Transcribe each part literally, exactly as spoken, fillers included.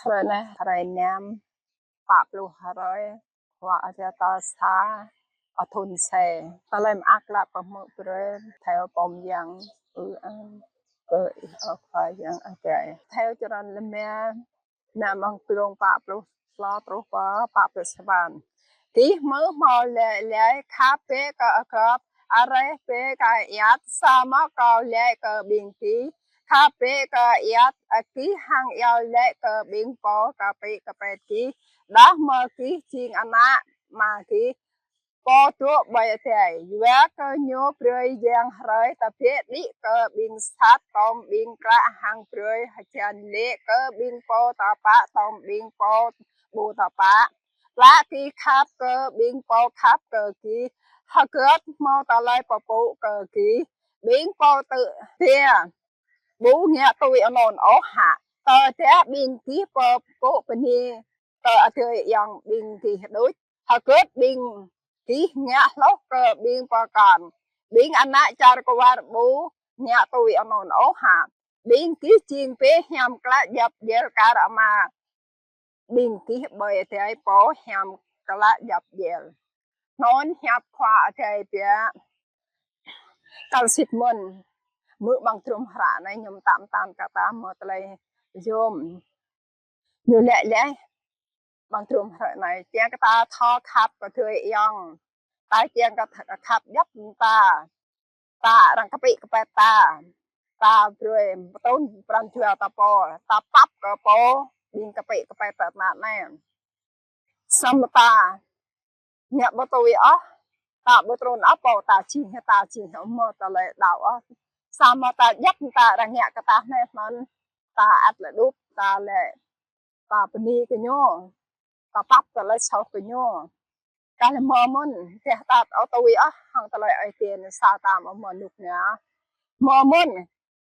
Hrơi anai, hrơi năm, pă pluh hrơi, khua Adai ta sa, a thun se. Tơlơi mơak klă pơhmư̆ brơi, theo pom yang, ư ang, kơ ih ơ khua yang Adai. Theo črăn lơma, năm mơ̆ng glông pă pluh klâo truh pơ pă pluh sapăn. Gih hmư̆ hmâo laĭ lĕ: Khăp bĕ kơ gơ̆p, areh bĕ kơ ayăt. Samơ̆ kâo laĭ kơ ƀing gih: Khăp bĕ kơ ayăt gih hăng iâu laĭ kơ ƀing pô kơpĭ kơpĕt gih, đah mơ̆ gih jing ană Ama gih, Pô dŏ ƀơi adai. Yua kơ Ñu brơi yang hrơi tơbiă đĭ kơ ƀing sat tŏm ƀing klă hăng brơi hơjan lê̆ kơ ƀing pô tơpă tŏm ƀing pô ƀu tơpă. Klă gih khăp kơ ƀing pô khăp kơ gih, hơgĕt hmâo tơlơi pơpŭ kơ gih, ƀing pô tŭ hơdơr ƀu ngă tui anŭn ôh hă? Tơdah ƀing gih pơpŭ bơni kơ adơi ayŏng ƀing gih đôč, hơgĕt ƀing gih ngă hloh kơ ƀing pơkŏn? Ƀing ană čar kwar ƀu ngă tui anŭn ôh hă? Ƀing gih jing pô hiam klă djŏp djel kar Ama ƀing gih ƀơi adai pô hiam klă djŏp djel. Anŭn hiăp Khua Adai biă. Kâo sĭt mơ̆n, hmư̆ amăng drôm hră anai ñu mơtam mơtam kơ ta hmâo tơlơi yôm. Ñu laĭ lĕ, amăng drôm hră anai, kiăng kơ ta thâo khăp kơ adơi ayŏng, ta kiăng kơ ta khăp djŏp mơta, ta arăng kơpĭ kơpĕt ta, ta brơi pơtrŭn pran jua ta pô, ta pap kơ pô ƀing kơpĭ kơpĕt ta anai. Samơ̆ ta ngă ƀu tui ôh, ta ƀu trŭn ôh pô ta jing, ta jing hmâo tơlơi đaŏ ôh. Samơ̆ ta djŏp ta arăng ngă kơ ta hnĕ hnŭn, ta ăt lĕ đup, ta lĕ ta bơni kơ ñu, ta pap tơlơi soh kơ ñu. Kah lĕ hmâo mơ̆n, tơdah ta ƀu tui ôh hăng tơlơi Ơi Adai sa ta hmâo mơnuk ngă. Hmâo mơ̆n,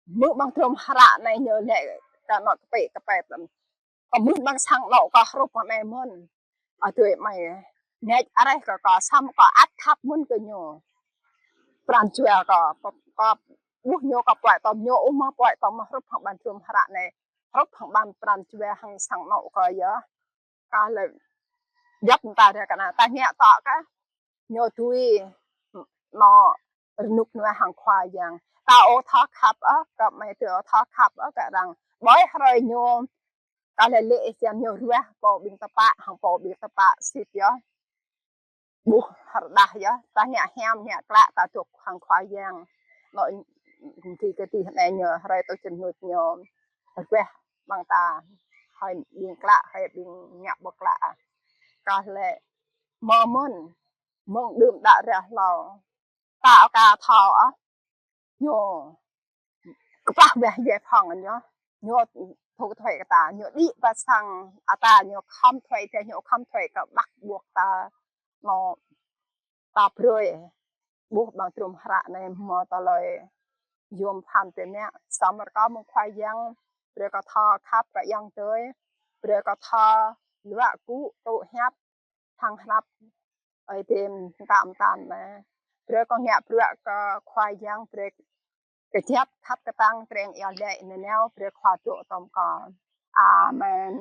hmư̆ amăng drôm hră anai ñu laĭ kơ anŏ kơpĭ kơpĕt. Kâo hmư̆ amăng sang anŏ kâo hrup hăng anai mơ̆n. Adơi amai, ngă areh kơ kâo, samơ̆ kâo ăt khăp mơ̆n kơ ñu. Pran jua kâo, kâo, kâo ƀuh ñu kâo puăi tŏm ñu, ƀu hmâo puăi tŏm hrup hăng amăng drôm hră anai. Hrup hăng amăng pran jua hăng sang anŏ kâo yơh. Kah lĕ djŏp ta ră kơ anai, ta ngă tŏ kah ñu tui anŏ rơnŭk rơnua hăng Khua Yang. Ta ƀu thâo khăp ôh, kơ amai tui ƀu thâo khăp ôh kơ arăng. Ƀơi hrơi ñu, kah lĕ lĕ ih jăm ñu ruah pô ƀing tơpă hăng pô ƀing tơpă sĭt yơh. Ƀuh rơđah yơh, ta ngă hiam ngă klă ta dŏ hăng Khua Yang. Anŏ gih kơdih anai ñu hrơi tui čơnŭt ñu ruah amăng ta, hơi ƀing klă, hơi ƀing ngă ƀu klă. Kah lĕ hmâo mơ̆n, mơ̆ng đưm đă ră hlâo, ta aka thâo ôh, ñu kơplah weh yeh phŏng ñu, ñu thu thuế kơ ta, ñu đĭ pơ sang ata, ñu khŏm thuế tơl, ñu khŏm thuế kơ ƀăk ƀuăk ta, anŏ ta brơi. Ƀuh amăng drôm hră anai hmâo tơlơi yôm phăn tơnă, samơ̆ kâo mơ̆ng Khua Yang, brơi kâo thâo khăp kơ ayŏng adơi, brơi kâo thâo luă gŭ tŭ hiăp hăng hrăp Ơi Adai mơtam mơtam anai. Brơi kâo ngă bruă kơ Khua Yang, brơi kơjăp khăp kơtang tơring iâu laĭ nanao, brơi Khua dŏ tŏm kâo. Amen.